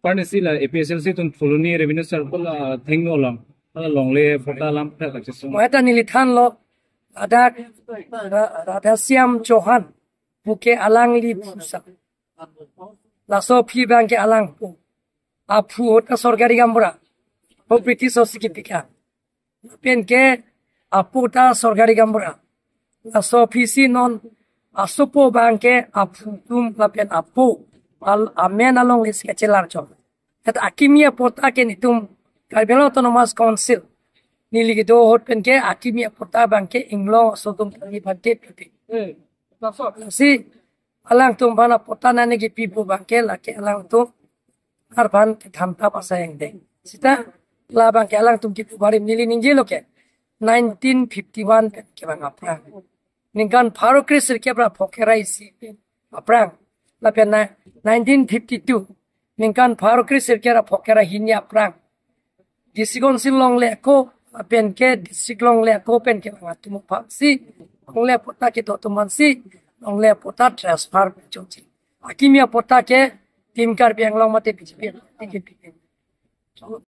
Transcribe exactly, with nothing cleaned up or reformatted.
Parnesi la A P H L C atum Phuloni Revenue Circle athengno along, ah, longle patta alam ta kachesong. Mo eta neli thanlo, ladak Ra-, Radheshyam Chauhan, pu ke alangli phu sa. Laso aphi abang ke alangphu. Aphu ahut ta sorkari gaonbura. Ho British ahutsi kepikha. Lapen ke apo ta sorkari gaonbura. Laso aphisi non asopo abang ke aphu atum lapen apo al-, amen alonglesi kachelar chot. Tet akimi apatta ke netum Karbi Anglong Autonomous Council neli kedo ahut pen ke akimi apatta abang ke inglong aso atum kali bhante pipi. Si alangtum aphan apatta nangkepi pu abang ke lake alangtum aphan kethan ta pasai ang dei. Seta labang ke alangtum kipu barim neli ningjelo ke nineteen fifty-one pen kevang aphrang. Ningkan pharo kre sirkep ra phokera isi pen aphrang. Lapen na nineteen fifty-two. Ningkan pharo kre sirkep ra phokera hini aphrang. District Council longle ako, lapen ke district longle ako pen kevang atum aphansi longle apatta kedo atum aphansi longle apatta transfer chotji. Akimi apatta ke Team Karbi Anglong mate B J P ke pipi.